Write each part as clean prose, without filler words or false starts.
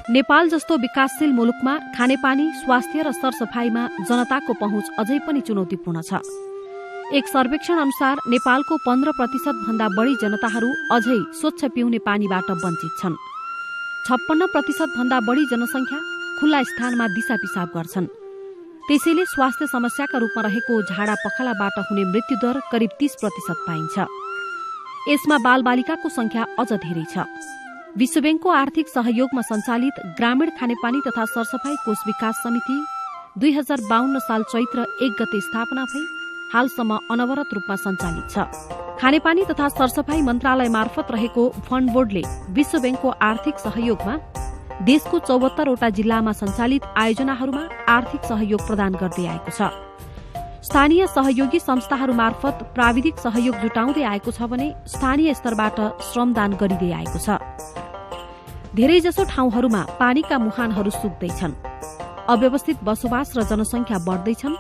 नेपाल जस्तो विकासशील मुलुकमा खानेपानी, स्वास्थ्य र सरसफाईमा जनताको पहुँच अझै पनि चुनौतीपूर्ण छ। एक सर्वेक्षण अनुसार नेपालको 15% भन्दा बढ़ी जनताहरू अझै स्वच्छ पिउने पानीबाट वञ्चित छन्। 56% भन्दा बढ़ी जनसंख्या खुल्ला स्थानमा दिशा पिसाब गर्छन्। त्यसैले स्वास्थ्य समस्याका रूपमा रहेको झाडा पखालाबाट हुने मृत्युदर करिब 30% पाइन्छ। यसमा बालबालिकाको संख्या अझ धेरै छ। विश्व बैंकको आर्थिक सहयोगमा सञ्चालित ग्रामीण खानेपानी तथा सरसफाई कोष विकास समिति 2052 साल चैत्र 1 गते स्थापना भई हालसम्म अनवरत रूपमा सञ्चालित छ। खानेपानी तथा सरसफाई मन्त्रालय मार्फत रहेको फण्ड बोर्डले विश्व बैंकको आर्थिक सहयोगमा देशको 74 वटा जिल्लामा सञ्चालित आयोजनाहरूमा आर्थिक सहयोग प्रदान गर्दै आएको छ। स्थानीय सहयोगी संस्थाहरू मार्फत प्राविधिक सहयोग जुटाउँदै आएको छ भने स्थानीय स्तरबाट श्रमदान गरिँदै आएको छ। धेरैजसो ठाउँहरूमा पानीका मुहानहरू सुक्दैछन्। अव्यवस्थित बसोबास र जनसंख्या बढ्दैछन्।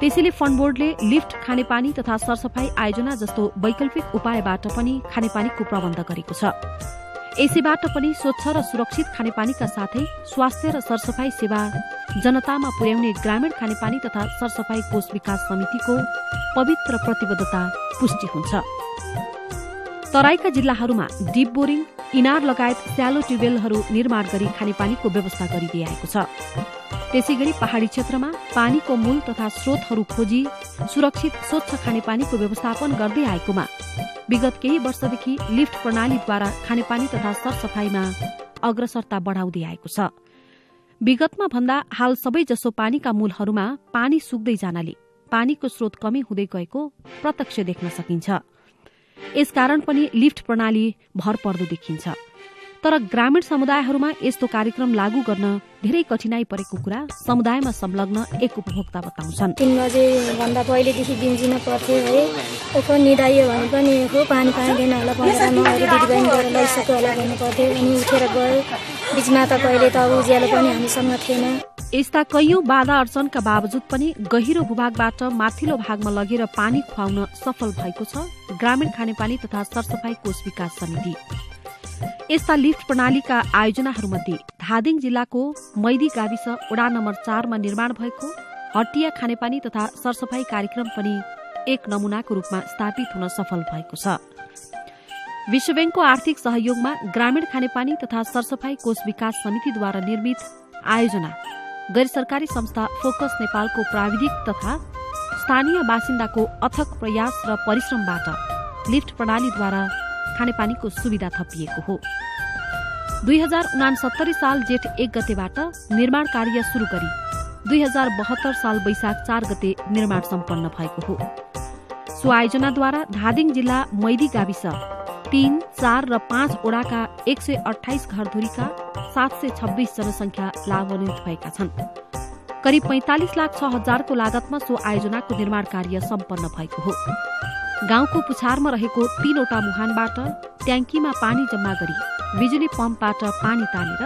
त्यसैले फण्ड बोर्डले लिफ्ट खानेपानी तथा सरसफाई आयोजना जस्तो वैकल्पिक उपायबाट पनि खानेपानीको प्रबन्ध गरेको छ। यसैबाट पनि स्वच्छ र सुरक्षित खानेपानीका साथै स्वास्थ्य र सरसफाई सेवा जनतामा पुर्याउने ग्रामीण खानेपानी तथा सरसफाई कोष विकास समितिको पवित्र प्रतिबद्धता पुष्टि हुन्छ। तराईका जिल्लाहरूमा डीप बोरिङ, इनार लगायत स्यालो ट्युबवेलहरू निर्माण गरी खानेपानीको व्यवस्था गरिँदै आएको छ। त्यसैगरी पहाड़ी क्षेत्रमा पानीको मूल तथा स्रोतहरू खोजी सुरक्षित स्वच्छ खानेपानीको व्यवस्थापन गर्दै आएकोमा विगत केही वर्षदेखि लिफ्ट प्रणालीद्वारा खानेपानी तथा सरसफाईमा अग्रसरता बढ़ाउँदै आएको छ। विगतमा भन्दा हाल सबैजसो पानीका मूलहरूमा पानी सुक्दै जानाले पानीको स्रोत कमी हुँदै गएको प्रत्यक्ष देख्न सकिन्छ। यसकारण पनि लिफ्ट प्रणाली भरपर्दो देखिन्छ। तर ग्रामीण समुदायहरूमा यस्तो कार्यक्रम लागू गर्न धेरै कठिनाई परेको कुरा समुदायमा संलग्न एक उपभोक्ता बताउँछन्। 3 बजे भन्दा पहिलेदेखि बिन्जिन पर्थ्यो है। ओखो निदाइयो भने पनि ओखो पानी पाइँदैन होला भनेर नअरु दिदीबहिनी गरेर लैसक्यो होला भन्नु पर्थ्यो। अनि उठेर गयो। बीचमा त कहिले त उज्यालो पनि हामीसँग थिएन। यस्ता कैयौं बाधा अडचनका बावजुद पनि गहिरो भूभागबाट माथिल्लो भागमा लगेर पानी खुवाउन सफल भएको छ ग्रामीण खानेपानी तथा सरसफाई कोष विकास समिति। यस्ता लिफ्ट प्रणालीका आयोजनाहरूमध्ये धादिङ जिल्लाको मैदी गाविस वडा नम्बर 4 मा निर्माण भएको हटिया खानेपानी तथा सरसफाई कार्यक्रम पनि एक नमूनाको रूपमा स्थापित हुन सफल भएको छ। विश्व बैंकको आर्थिक सहयोगमा ग्रामीण खानेपानी तथा सरसफाई कोष विकास समितिद्वारा निर्मित आयोजना गैर सरकारी संस्था फोकस नेपालको प्राविधिक तथा स्थानीय बासिन्दाको अथक प्रयास र परिश्रमबाट लिफ्ट प्रणालीद्वारा खानेपानीको सुविधा थपिएको हो। 2069 साल जेठ 1 गतेबाट निर्माण कार्य शुरू गरी 2072 साल वैशाख 4 गते निर्माण सम्पन्न भएको हो। सो आयोजनाद्वारा धादिङ जिल्ला मैदी गाविस 3, 4 र 5 वडाका 128 घरधुरीका 726 जनसंख्या लाभान्वित भएका छन्। करिब 45,06,000 को लागतमा सो आयोजनाको निर्माण कार्य सम्पन्न भएको हो। गाउँको पुछारमा रहेको 3 वटा मुहानबाट ट्याङ्कीमा पानी जम्मा गरी बिजुली पम्पबाट पानी तानेर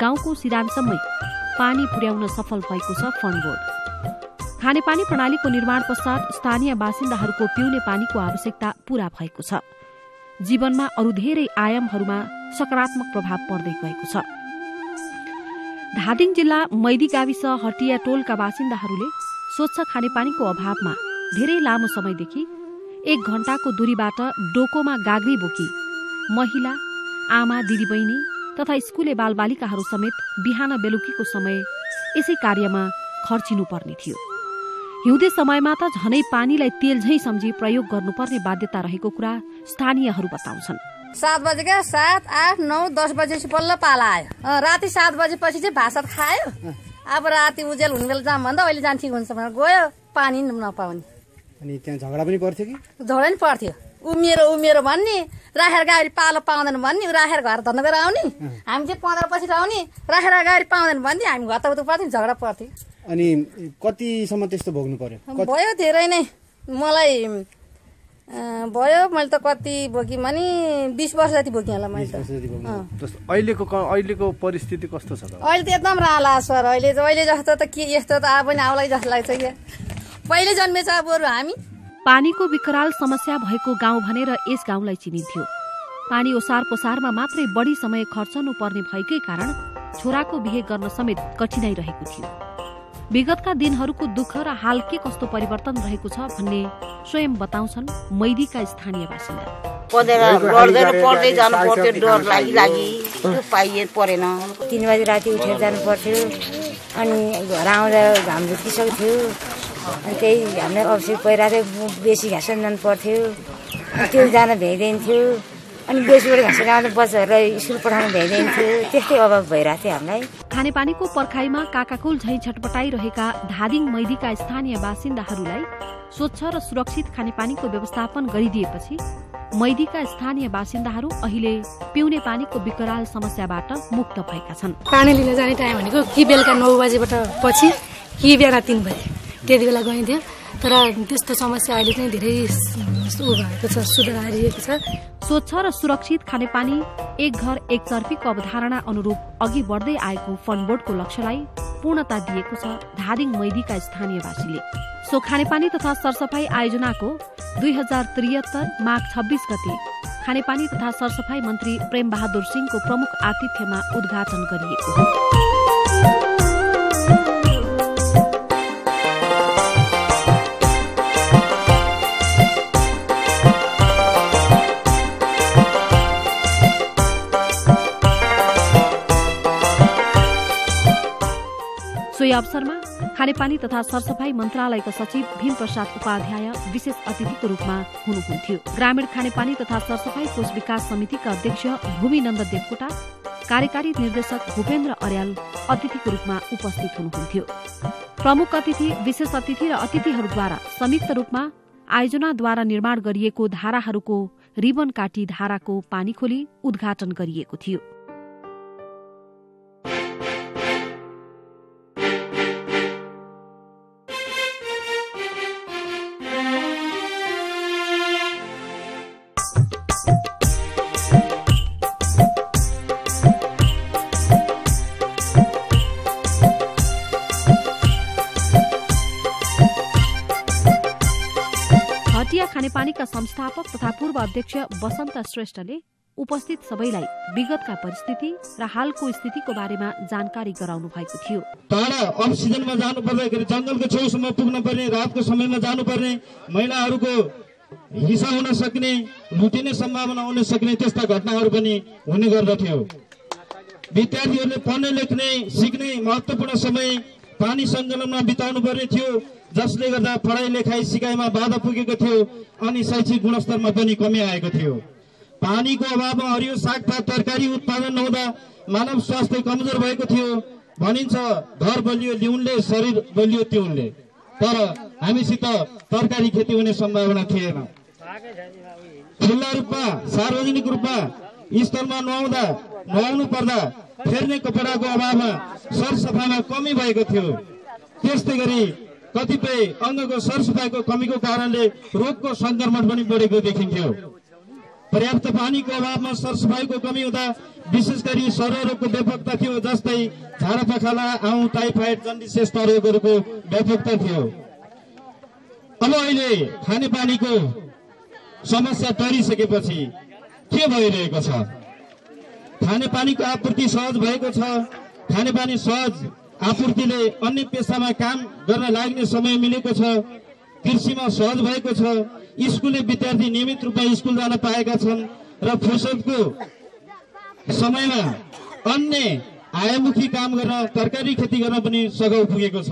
गाउँको सिरानसम्मै पानी पुर्याउन सफल भएको छ फण्ड बोर्ड। खानेपानी प्रणालीको निर्माण पश्चात स्थानीय बासिन्दाहरूको पिउने पानीको आवश्यकता पूरा भएको छ। जीवनमा अरू धेरै आयामहरूमा सकारात्मक प्रभाव पर्दै गएको छ। धादिङ जिल्ला मैदी गाविस हटिया टोलका बासिन्दाहरूले स्वच्छ खानेपानीको अभावमा धेरै लामो समयदेखि 1 घण्टाको दूरीबाट डोकोमा गाग्री बोकी महिला, आमा, दिदीबहिनी तथा स्कुले बालबालिकाहरू समेत बिहान बेलुकीको समय यसै कार्यमा खर्चिनु पर्ने थियो। हिउँदे समयमा त झनै पानीलाई तेल झै सम्झी प्रयोग गर्नुपर्ने बाध्यता रहेको कुरा स्थानीयहरू बताउँछन्। 7 बजेका 7, 8, 9, 10 बजेपछि बल्ल पाला आयो। राति 7 बजेपछि चाहिँ भात खायो। अब राति उजेल हुने बेला जाम भन्दा अहिले जान ठिक हुन्छ भनेर गयो, पानी नपाउने। अनि त्यहाँ झगडा पनि पर्थ्यो कि? झगडा पनि पर्थ्यो। उमेरो भन्ने, राखेर गाडी पालो पाउँदैन भन्ने, राखेर घर धन्दा गरेर आउने। हामी चाहिँ 15 पछि आउने, राखेर गाडी पाउँदैन भन्ने, हामी घरतौत पर्थ्यौँ, झगडा पर्थ्यो। अनि कतिसम्म त्यस्तो भोग्नु पर्यो? भयो धेरै नै। मलाई भयो, मैले त कति भोगी भने 20 वर्ष जति भोगेँ होला मैले। अहिलेको परिस्थिति कस्तो छ त? अहिले त एकदम राला सर। अहिले जस्तो त के यस्तो त अब पनि आउला जस्तो लाग्छ क्या। पहिले जन्मेछ बरु हामी। पानीको विकराल समस्या भएको गाउँ भनेर यस गाउँलाई चिनिन्थ्यो। पानी ओसार पोसारमा मात्रै बढी समय खर्चनु पर्ने भएकै कारण छोराको बिहे गर्न समेत कठिनाई रहेको थियो। विगतका दिनहरूको दुःख र हाल के कस्तो परिवर्तन रहेको छ भन्ने स्वयं बताउँछन् मैदीका स्थानीय बासिन्दा। पढ्दै जानु पर्थ्यो, डर लागि परेन। 3 बजे राति उठेर जानु पर्थ्यो, अनि घर आउँदा घाम झुल्किसक्थ्यो, अनि त्यही हामीलाई अवश्य पहिला चाहिँ बेसी घाँस जानु पर्थ्यो, त्यो जान भ्याइदिन्थ्यो। अनि बेसीबाट घाँस आउँदा बच्चाहरूलाई स्कुल पठाउनु भ्याइदिन्थ्यो। त्यस्तै अभाव भइरहेको थियो हामीलाई। खानेपानीको पर्खाइमा काकाकुल झैँ छटपटाइरहेका धादिङ मैदीका स्थानीय बासिन्दाहरूलाई स्वच्छ र सुरक्षित खानेपानीको व्यवस्थापन गरिदिएपछि मैदीका स्थानीय बासिन्दाहरू अहिले पिउने पानीको विकराल समस्याबाट मुक्त भएका छन्। पानी लिन जाने टाइम भनेको कि बेलुका 9 बजेबाट पछि कि बिहान 3 बजे त्यति बेला गइन्थ्यो। तर त्यस्तो समस्या अहिले चाहिँ धेरै भएको छ, सुधार आइरहेको छ। स्वच्छ र सुरक्षित खानेपानी एक घर एक चर्पीको अवधारणा अनुरूप अघि बढ्दै आएको फनबोर्डको लक्ष्यलाई पूर्णता दिएको छ धादिङ मैदीका स्थानीयवासीले। सो खानेपानी तथा सरसफाई आयोजनाको 2073 माघ 26 गते खानेपानी तथा सरसफाई मन्त्री प्रेम बहादुर सिंहको प्रमुख आतिथ्यमा उद्घाटन गरिएको हो। सोही अवसरमा खानेपानी तथा सरसफाई मन्त्रालयका सचिव भीम प्रसाद उपाध्याय विशेष अतिथिको रूपमा हुनुहुन्थ्यो। ग्रामीण खानेपानी तथा सरसफाई कोष विकास समितिका अध्यक्ष भूमिनन्द देवकोटा, कार्यकारी निर्देशक भूपेन्द्र अर्याल अतिथिको रूपमा उपस्थित हुनुहुन्थ्यो। प्रमुख अतिथि, विशेष अतिथि र अतिथिहरूद्वारा संयुक्त रूपमा आयोजनाद्वारा निर्माण गरिएको धाराहरूको रिबन काटी धाराको पानी खोली उद्घाटन गरिएको थियो। खानेपानीका संस्थापक तथा पूर्व अध्यक्ष वसन्त श्रेष्ठले उपस्थित सबैलाई विगतका परिस्थिति र हालको स्थितिको बारेमा जानकारी गराउनु भएको थियो। टाढा अफ सिजनमा जानु पर्दाखेरि जंगलको छेउसम्म पुग्न पर्ने, रातको समयमा जानुपर्ने, महिलाहरूको हिंसा हुन सक्ने, लुटिने सम्भावना हुन सक्ने त्यस्ता घटनाहरू पनि हुने गर्दथ्यो। विद्यार्थीहरूले पढ्ने, लेख्ने, सिक्ने महत्त्वपूर्ण समय पानी सङ्कलनमा बिताउनु पर्ने थियो, जसले गर्दा पढाइ लेखाइ सिकाइमा बाधा पुगेको थियो अनि शैक्षिक गुणस्तरमा पनि कमी आएको थियो। पानीको अभावमा हरियो सागपात तरकारी उत्पादन नहुँदा मानव स्वास्थ्य कमजोर भएको थियो। भनिन्छ घर बलियो ल्याउनले, शरीर बलियो त्योनले। तर हामीसित तरकारी खेती हुने सम्भावना थिएन। खुल्ला रूपमा, सार्वजनिक रूपमा स्थलमा नुहाउनु पर्दा फेर्ने कपडाको अभावमा सरसफाइमा कमी भएको थियो। त्यस्तै गरी कतिपय अङ्गको सरसफाइको कमीको कारणले रोगको संक्रमण पनि बढेको देखिन्थ्यो। पर्याप्त पानीको अभावमा सरसफाइको कमी हुँदा विशेष गरी सररोगको व्यापकता थियो, जस्तै झाडापखाला, आउँ, टाइफाइड, जन्डिस जस्ता रोगहरूको व्यापकता थियो। अब अहिले खानेपानीको समस्या टरिसकेपछि के भइरहेको छ? खानेपानीको आपूर्ति सहज भएको छ। खानेपानी सहज आपूर्तिले अन्य पेसामा काम गर्न लाग्ने समय मिलेको छ। कृषिमा सहज भएको छ। स्कुले विद्यार्थी नियमित रूपमा स्कुल जान पाएका छन् र फुर्सदको समयमा अन्य आयमुखी काम गर्न, तरकारी खेती गर्न पनि सघाउ पुगेको छ।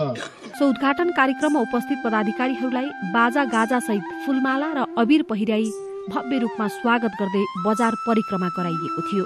सो उद्घाटन कार्यक्रममा उपस्थित पदाधिकारीहरूलाई बाजा गाजा सहित फूलमाला र अबिर पहिराई भव्य रूपमा स्वागत गर्दै बजार परिक्रमा गराइएको थियो।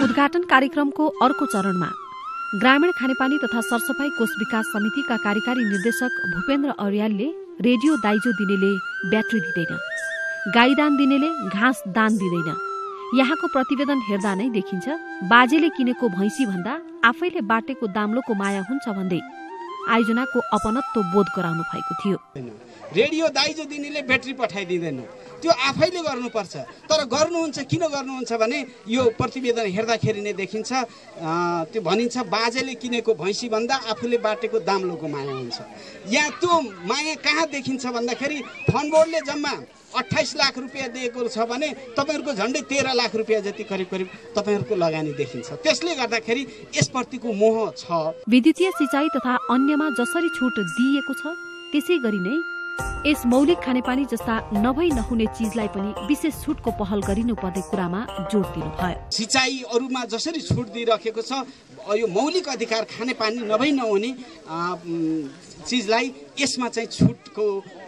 उद्घाटन कार्यक्रमको अर्को चरणमा ग्रामीण खानेपानी तथा सरसफाई कोष विकास समितिका कार्यकारी निर्देशक भूपेन्द्र अर्यालले रेडियो दाइजो दिनेले ब्याट्री दिँदैन, गाई दान दिनेले घाँस दान दिँदैन। यहाँको प्रतिवेदन हेर्दा नै देखिन्छ बाजेले किनेको भैँसी भन्दा आफैले बाटेको दाम्लोको माया हुन्छ भन्दै आयोजनाको अपनत्व बोध गराउनु भएको थियो। रेडियो दाइजो दिनेले ब्याट्री पठाइदिँदैन, त्यो आफैले गर्नुपर्छ। तर गर्नुहुन्छ किन गर्नुहुन्छ भने यो प्रतिवेदन हेर्दाखेरि नै देखिन्छ, त्यो भनिन्छ बाजेले किनेको भैँसी भन्दा आफूले बाटेको दाम्लोको माया हुन्छ। यहाँ त्यो माया कहाँ देखिन्छ भन्दाखेरि फन्ड बोर्डले जम्मा 28 लाख रुपियाँ दिएको छ भने तपाईँहरूको झन्डै 13 लाख रुपियाँ जति करिब करिब तपाईँहरूको लगानी देखिन्छ। त्यसले गर्दाखेरि यसप्रतिको मोह छ। विद्युतीय सिँचाइ तथा अन्यमा जसरी छुट दिइएको छ त्यसै गरी नै यस मौलिक खानेपानी जस्ता नभई नहुने चीजलाई पनि विशेष छुटको पहल गरिनुपर्ने कुरामा जोड दिनुभयो। सिँचाइ अरूमा जसरी छुट दिइराखेको छ, यो मौलिक अधिकार खानेपानी नभई नहुने चिजलाई यसमा चाहिँ छुटको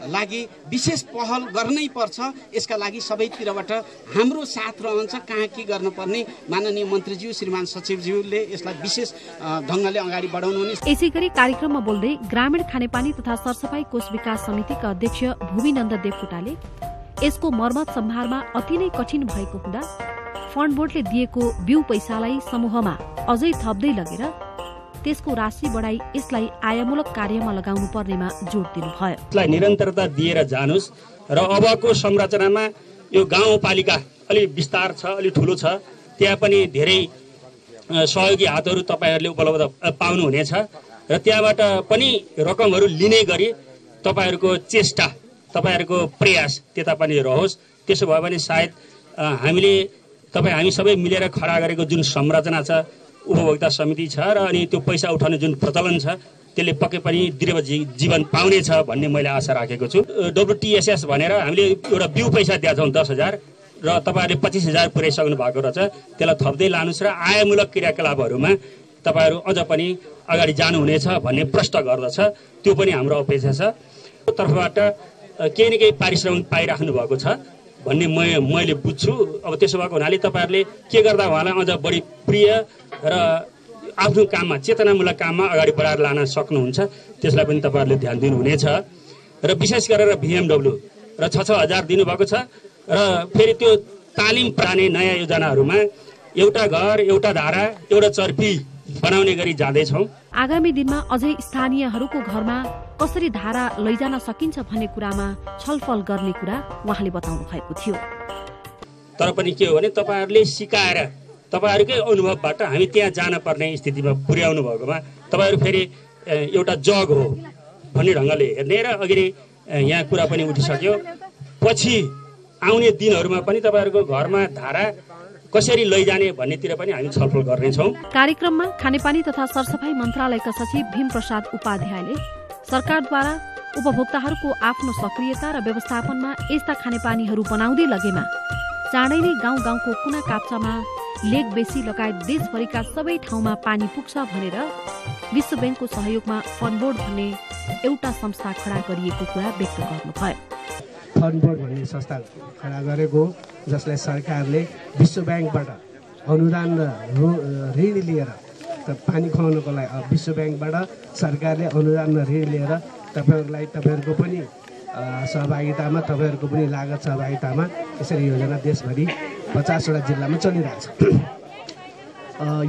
लागि विशेष पहल गर्नै पर्छ। यसका लागि सबैतिरबाट हाम्रो साथ रहन्छ। कहाँ के गर्नुपर्ने माननीय मन्त्रीज्यू श्रीमान सचिवज्यूले यसलाई विशेष ढङ्गले अगाडि बढाउनु हुने। यसै गरी कार्यक्रममा बोल्दै ग्रामीण खानेपानी तथा सरसफाई कोष विकास समितिका अध्यक्ष भूमिनन्द देवकोटाले यसको मर्मत सम्हारमा अति नै कठिन भएको हुँदा फन्ड बोर्डले दिएको बिउ पैसालाई समूहमा अझै थप्दै लगेर त्यसको राशि बढाई यसलाई आयमूलक कार्यमा लगाउनु पर्नेमा जोड दिनुभयो। यसलाई निरन्तरता दिएर जानुस् र अबको संरचनामा यो गाउँपालिका अलि विस्तार छ, अलि ठुलो छ, त्यहाँ पनि धेरै सहयोगी हातहरू तपाईहरूले उपलब्ध पाउनुहुनेछ र त्यहाँबाट पनि रकमहरू लिने गरी तपाईहरूको चेष्टा, तपाईहरूको प्रयास त्यता पनि रहोस्। त्यसो भयो भने सायद हामी सबै मिलेर खडा गरेको जुन संरचना छ, उपभोक्ता समिति छ र अनि त्यो पैसा उठाउने जुन प्रचलन छ त्यसले पक्कै पनि दीर्घ जीवन पाउनेछ भन्ने मैले आशा राखेको छु। WTSS भनेर हामीले एउटा बिउ पैसा दिएछौँ 10,000 र तपाईँहरूले 25,000 पुर्याइसक्नु भएको रहेछ। त्यसलाई थप्दै लानुहोस् र आयमूलक क्रियाकलापहरूमा तपाईँहरू अझ पनि अगाडि जानुहुनेछ भन्ने प्रश्न गर्दछ। त्यो पनि हाम्रो अपेक्षा छ। तर्फबाट केही न केही पारिश्रमिक पाइराख्नु भएको छ भन्ने मैले बुझ्छु। अब त्यसो भएको हुनाले तपाईँहरूले के गर्दा उहाँलाई अझ बढी प्रिय र आफ्नो काममा, चेतनामूलक काममा अगाडि बढाएर लान सक्नुहुन्छ, त्यसलाई पनि तपाईँहरूले ध्यान दिनुहुनेछ। र विशेष गरेर BMW र 6,000 दिनुभएको छ र फेरि त्यो तालिम प्राने नयाँ योजनाहरूमा एउटा घर, एउटा धारा, एउटा चर्पी बनाउने गरी जाँदैछौँ। आगामी दिनमा अझै स्थानीयहरूको घरमा कसरी धारा लैजान सकिन्छ भन्ने कुरामा छलफल गर्ने कुरा उहाँले बताउनु भएको थियो। तर पनि के हो भने तपाईँहरूले सिकाएर तपाईँहरूकै अनुभवबाट हामी त्यहाँ जान पर्ने स्थितिमा पुर्याउनु भएकोमा तपाईँहरू फेरि एउटा जग हो भन्ने ढङ्गले हेर्ने र अघि यहाँ कुरा पनि उठिसक्यो। पछि आउने दिनहरूमा पनि तपाईँहरूको घरमा धारा कसरी लैजाने भन्नेतिर पनि हामी छलफल गर्नेछौँ। कार्यक्रममा खानेपानी तथा सरसफाई मन्त्रालयका सचिव भीम प्रसाद उपाध्यायले सरकारद्वारा उपभोक्ताहरूको आफ्नो सक्रियता र व्यवस्थापनमा यस्ता खानेपानीहरू बनाउँदै लगेमा चाँडै नै गाउँ गाउँको कुना काप्चामा लेक बेसी लगायत देशभरिका सबै ठाउँमा पानी पुग्छ भनेर विश्व ब्याङ्कको सहयोगमा फन्ड बोर्ड भन्ने एउटा संस्था खडा गरिएको कुरा व्यक्त गर्नुभयो। फन्ड बोर्ड भन्ने संस्था खडा गरेको जसलाई सरकारले विश्व ब्याङ्कबाट अनुदान र ऋण लिएर पानी खुवाउनको लागि विश्व ब्याङ्कबाट सरकारले अनुदान र ऋण लिएर तपाईँहरूको पनि सहभागितामा, तपाईँहरूको पनि लागत सहभागितामा यसरी योजना देशभरि 50वटा जिल्लामा चलिरहेछ।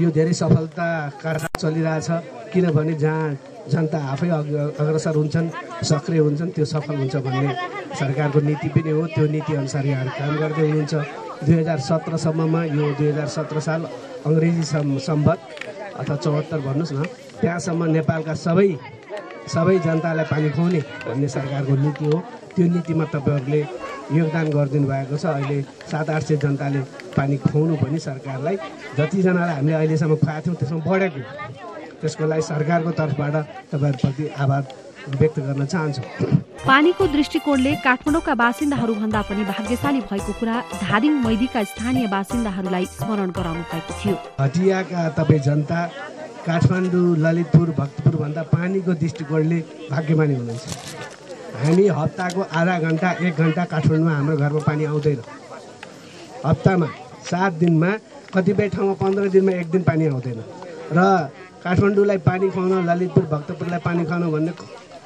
यो धेरै सफलताका साथ चलिरहेछ, किनभने जहाँ जनता आफै अग्रसर हुन्छन्, सक्रिय हुन्छन्, त्यो सफल हुन्छ भन्ने सरकारको नीति पनि हो। त्यो नीति अनुसार यहाँहरू काम गर्दै हुनुहुन्छ। 2017सम्ममा यो 2017 साल अङ्ग्रेजी सम्वत अथवा 74 भन्नुहोस् न, त्यहाँसम्म नेपालका सबै जनतालाई पानी खुवाउने भन्ने सरकारको नीति हो। त्यो नीतिमा तपाईँहरूले योगदान गरिदिनु भएको छ। अहिले 700-800 जनताले पानी खुवाउनु पनि सरकारलाई जतिजनालाई हामीले अहिलेसम्म खुवाएको थियौँ त्यसमा बढेको, त्यसको लागि सरकारको तर्फबाट तपाईँहरूप्रति आभार व्यक्त गर्न चाहन्छु। पानीको दृष्टिकोणले काठमाडौँका बासिन्दाहरू भन्दा पनि भाग्यशाली भएको कुरा धादिङ मैदीका स्थानीय बासिन्दाहरूलाई स्मरण गराउनु भएको थियो। हटियाका तपाईँ जनता काठमाडौँ, ललितपुर, भक्तपुर भन्दा पानीको दृष्टिकोणले भाग्यमानी हुनुहुन्छ। हामी हप्ताको आधा घन्टा 1 घन्टा काठमाडौँमा हाम्रो घरमा पानी आउँदैन। हप्तामा 7 दिनमा, कतिपय ठाउँमा 15 दिनमा 1 दिन पानी आउँदैन। र काठमाडौँलाई पानी खुवाउन, ललितपुर, भक्तपुरलाई पानी खुवाउन भन्ने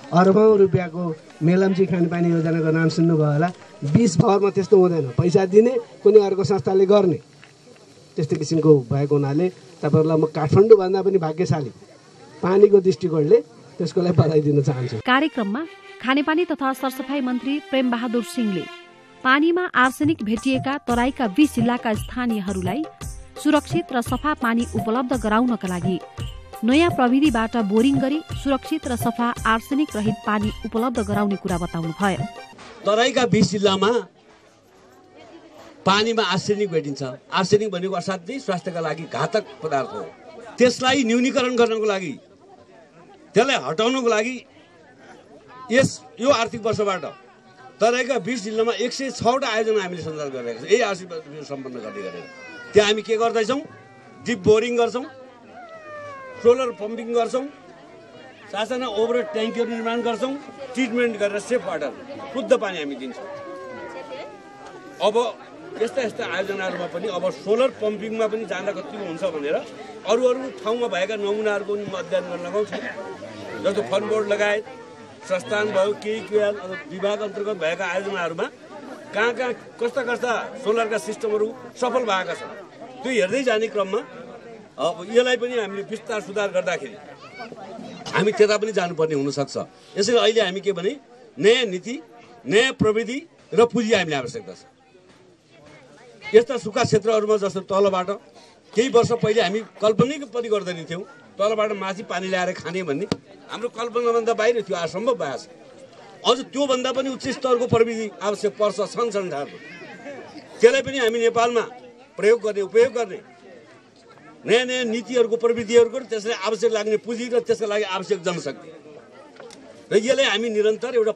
अरबौँ रुपियाँको मेलम्ची खानेपानी योजनाको नाम सुन्नुभयो होला। 20 भरमा त्यस्तो हुँदैन, पैसा दिने कुनै अर्को संस्थाले गर्ने त्यस्तो किसिमको भएको हुनाले तपाईँहरूलाई म काठमाडौँभन्दा पनि भाग्यशाली पानीको दृष्टिकोणले त्यसको लागि बधाई दिन चाहन्छु। कार्यक्रममा खानेपानी तथा सरसफाई मन्त्री प्रेमबहादुर सिंहले पानीमा आर्सेनिक भेटिएका तराईका 20 जिल्लाका स्थानीयहरूलाई सुरक्षित र सफा पानी उपलब्ध गराउनका लागि नयाँ प्रविधिबाट बोरिङ गरी सुरक्षित र सफा आर्सेनिक रहित पानी उपलब्ध गराउने कुरा बताउनुभयो। तराईका 20 जिल्लामा पानीमा आर्सेनिक भेटिन्छ। आर्सेनिक भनेको असाध्यै स्वास्थ्यका लागि घातक पदार्थ हो। त्यसलाई न्यूनीकरण गर्नको लागि, त्यसलाई हटाउनको लागि यो आर्थिक वर्षबाट तराईका 20 जिल्लामा 106वटा आयोजना हामीले सञ्चालन गरिरहेका छौँ। यही आर्थिक सम्पन्न गर्ने गरेर त्यहाँ हामी के गर्दैछौँ? डिप बोरिङ गर्छौँ, सोलर पम्पिङ गर्छौँ, सासाना ओभरहेड ट्याङ्कीहरू निर्माण गर्छौँ, ट्रिटमेन्ट गरेर सेफ वाटर शुद्ध पानी हामी दिन्छौँ। अब यस्ता यस्ता आयोजनाहरूमा पनि अब सोलर पम्पिङमा पनि जाँदा कतिको हुन्छ भनेर अरू ठाउँमा भएका नमुनाहरूको पनि अध्ययन गर्न लगाउँछौँ। जस्तो फनबोर्ड लगायत संस्थान भयो, केइक्युएल विभाग अन्तर्गत भएका आयोजनाहरूमा कहाँ कस्ता सोलरका सिस्टमहरू सफल भएका छन् त्यो हेर्दै जाने क्रममा अब यसलाई पनि हामीले विस्तार सुधार गर्दाखेरि हामी त्यता पनि जानुपर्ने हुनसक्छ। यसैले अहिले हामी के भने नयाँ नीति, नयाँ प्रविधि र पुँजी हामीले आवश्यकता छ। यस्ता सुक्खा क्षेत्रहरूमा जस्तो तलबाट केही वर्ष पहिले हामी कल्पना पनि गर्दैन थियौँ तलबाट माथि पानी ल्याएर खाने भन्ने हाम्रो कल्पनाभन्दा बाहिर थियो, असम्भव भएको छ। अझ त्योभन्दा पनि उच्च स्तरको प्रविधि आवश्यक पर्छ संसारको। त्यसलाई पनि हामी नेपालमा उपयोग गर्ने नयाँ नयाँ नीतिहरूको प्रविधिहरूको त्यसलाई आवश्यक लाग्ने पुँजी र त्यसका लागि आवश्यक जनशक्ति र यसलाई हामी निरन्तर एउटा